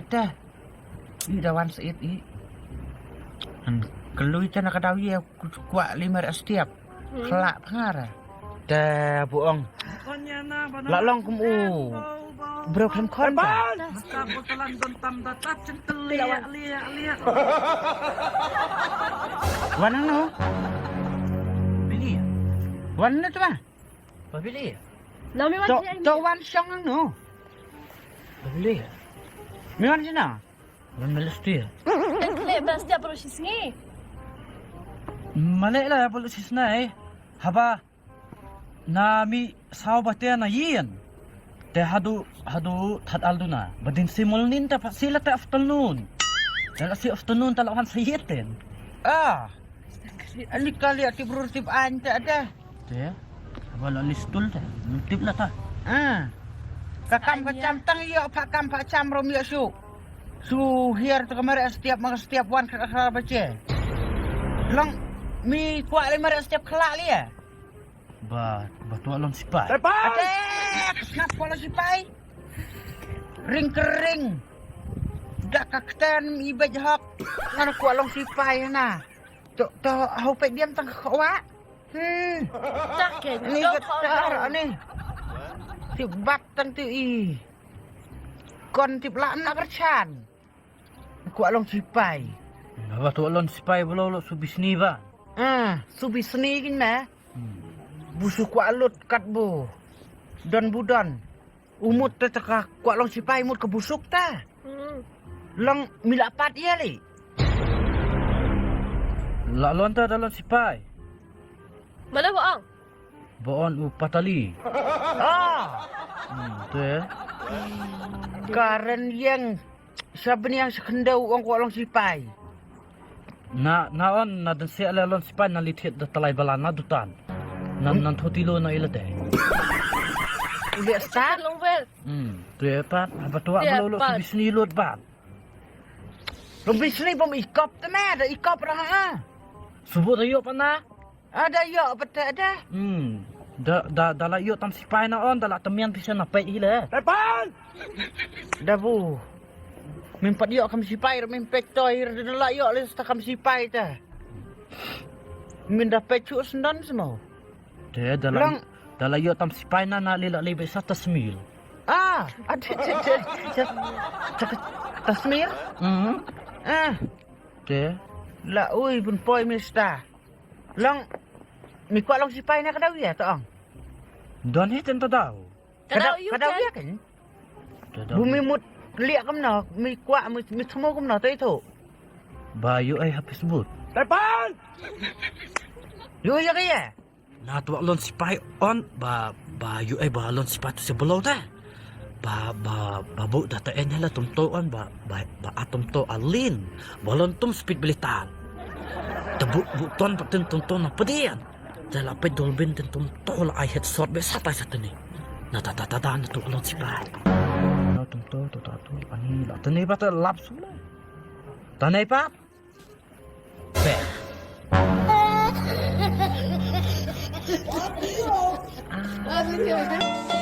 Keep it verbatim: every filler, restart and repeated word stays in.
Te. I da wan seit i. Han kloi te na ka daw ïa kwah lei mareh stiap. Khla pngar. Te bu ong. La long kum u. Bro khlem khon. Wan nang no. Bili. Wan na tu ba. Ba bili. No mi wan. To wan shong nang no. Ba bili. Mi wan sina. Wan melestia. Kle bas dia perlu sisngi. Malek lah perlu sisnai. Haba. Na mi saw ba te na yin. Te hadu hadu that al duna. Badin simul nin te pa sila te afternoon. Te la si afternoon te la wan sa yeten. Ah. Ali kali ati brur tip ain te ada. Te. Ba la listul te. Tip la ta. Ah. Ka kam ka cham tang ïa pha kam pha cham rom ïa shu. Shu hiar te ka mareh stiap ma ka stiap wan ka ka ba che. Long mi kwah lei mareh stiap khla lei. Ba, ba tuah lon sipai. Ate, snap kwah lon sipai. Ring kering. Dak ka kten i bej hok. Ngan kwah lon sipai na. To, to, hau pej diam tang ka wa. Hmm. Tak ke, ni ka tar ani. Ti bak tang ti i. Kon ti pla na kerchan. Kwah long sipai. Ba tuh long sipai belo lo su bisni ba. Ah, su bisni kin na. Bu su kwah lut kat bu. Don bu don. Umut ta ka kwah long sipai mut ka busuk ta. Long mila pat ïa li. La lon ta da long sipai. Mana ba ong? Ba on u patali. Ah. Hmm, tu ya. Karen yang Sha bniang sha khyndew ong kwah long sipai. Na, na on, na dan siah le long sipai na lithiat da talai bala na dutan. Nan, nan thoti lo na ilate. Uliak start? Long wer. Hmm, tu ya pat, apa tuak belo lo bisni lot bat. Long bisni bom ikop te me, da ikop raha. Subut ayo pana. Ada ïoh pat ada. Hmm. Da, da, da la ïoh tam sipai na on, da la temian pisa na peit hi le. Tepan! Da bu. Min pat ïoh kam sipai, min peit toi, da la ïoh le sta kam sipai ta. Min da peit chu sendon semau. Te da la, da la ïoh tam sipai na na le la le be sa tasmil. Ah, ada te te te. Tasmil? Hmm. Ah. Te. La ui bun poi mista. Long mi kwah long sipai na ka daw ïa ta ong. Don hi ten ta daw. Ka daw ïa kan. Bu mi mut liak kam na mi kwah mi thmo kam na ta itu. Ba yu ai ha Facebook. Tepan. Yu ïa ka ïa. Na tuak long sipai on ba ba yu ai ba long sipai tu se belo ta. Ba, ba, ba bu da ta en hala tum to an ba, ba, ba atum to alin. Ba lon tum speed beli tan. Ta bu, bu ton pa tin tum to na pedian. Ta la pe dolbin tin tum to la ai headshot be satai satani. Na ta, ta, ta, ta, na tu lon sipai. Na tum to, to, ta, tu, ani la tani ba ta lap sula. Tani pa. Pe. Ah.